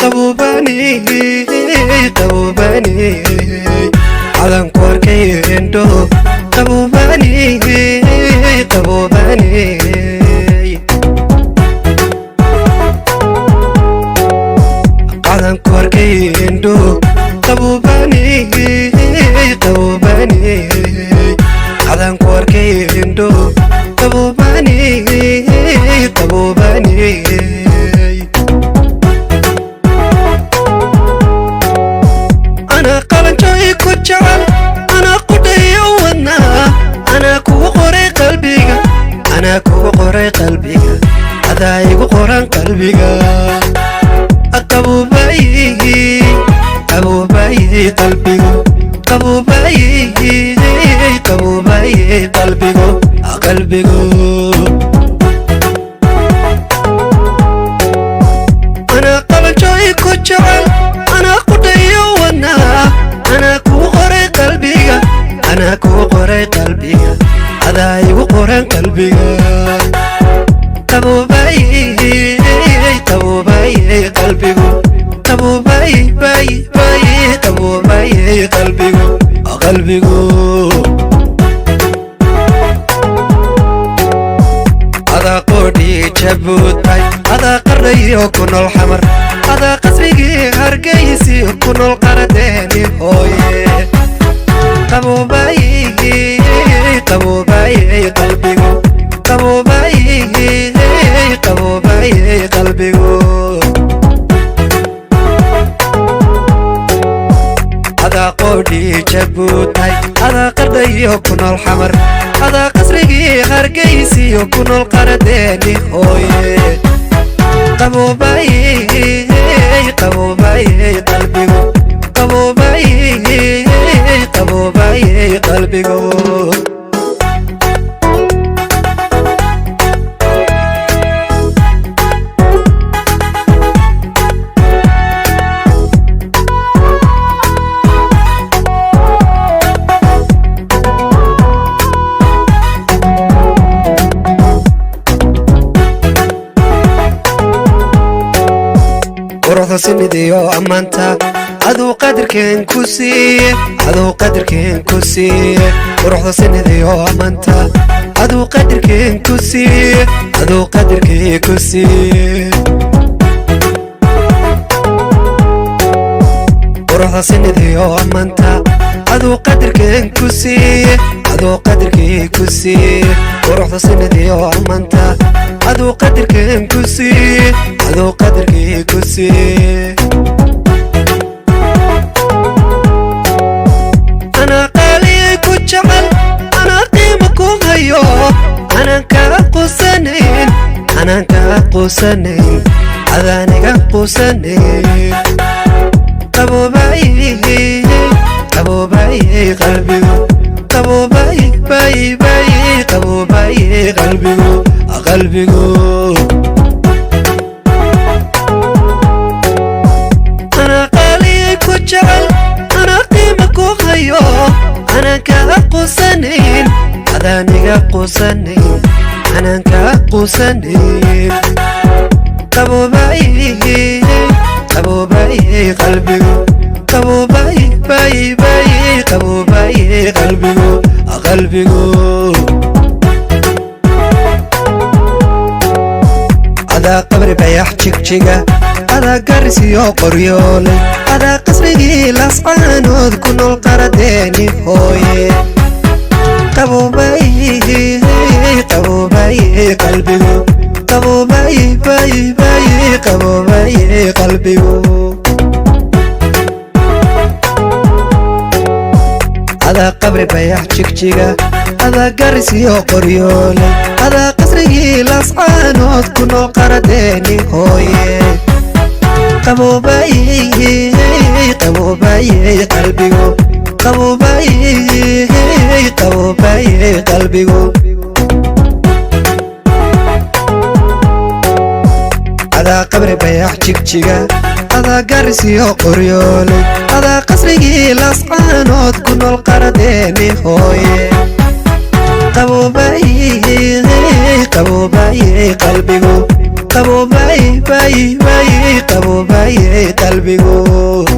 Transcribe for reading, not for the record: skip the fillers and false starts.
Qabobani, qabobani, cadan ku arkay indho. Qabobani, qabobani, cadan ku arkay indho. Qabobani, qabobani, cadan ku arkay indho. Qabobani, qabobani, anaa qalanjooy ku jecel, anaa qudhayo wadnaa, anaa kugu qoray qalbiga, anaa kugu qoray qalbiga, adaa igu qoran qalbiga. Qabobay, qabobay qalbigu, qabobay, qabobay qalbigu, qalbigu. Anaa qalanjooy ku jecel, anaa qudhayo wadnaa, anaa kugu qoray qalbiga, anaa kugu qoray qalbiga, adaa igu qoran qalbiga. Qabobay, qabobay qalbigu, qabobay bay bay, qabobay qalbigu, qalbigu. Adaa qoodhii Jabuutay, adaa qarrayo ku nool Xamar, adaa qasrigii Hargaysi ku nool qaradeeni hooye. Qabobay, qabobay qalbigu, qabobay, qabobay qalbigu. Adaa qoodhii Jabuutay, adaa qardhayo ku nool Xamar, adaa qasrigii Hargaysiyo ku nool qaradeeni hooye. Qabobay, qabobay qalbigu, qabobay, qabobay qalbigu. Quruxda sinidiyo ammaanta aduu qadarkeen ku siiye, aduu qadarkeen ku siiye. Quruxda sinidiyo ammaanta aduu qadarkeen ku siiye, aduu qadarkee ku siiye. Quruxda sinidiyo ammaanta aduu qadarkeen ku siiye, aduu qadarkee ku siiye. Quruxda sinidiyo ammaanta aduu qadarkeen ku siiye, aduu qadarkee ku siiye. Anaa qaaliyay ku jecel, anaa qiimo ku hayo, anaan kaa qusanayn, anaan kaa qusanayn, adaaniga qusanayn. Qabobay, qabobay qalbigu, qabobay bay bay, qabobay qalbigu, qalbigu. Anaa qaaliyay ku jecel, anaa qiimo ku hayo, anaan kaa qusanayn, adaaniga qusanayn, anaan kaa qusanayn. Qabobay, qabobay qalbigu, qabobay bay bay, qabobay qalbigu, qalbigu. Adaa qabri bayax Jigjiga, adaa garisiyo Qoryoolay, adaa qasrigii Lascaanood ku nool qaradeeni hooye. Qabobay, qabobay qalbigu, qabobay bay bay, qabobay qalbigu. Adaa qabri bayax Jigjiga, adaa garisiyo Qoryoolay, adaa qasrigii Lascaanood ku nool qaradeeni hooye. Qabobay, qabobay qalbigu, qabobay, qabobay qalbigu. Adaa qabri bayax Jigjiga, adaa garisiyo Qoryoolay, adaa qasrigii Lascaanood ku nool qaradeeni hooye. Qabobay, qabobay qalbigu, Qaboobaye, baye, baye, qaboobaye qalbigu.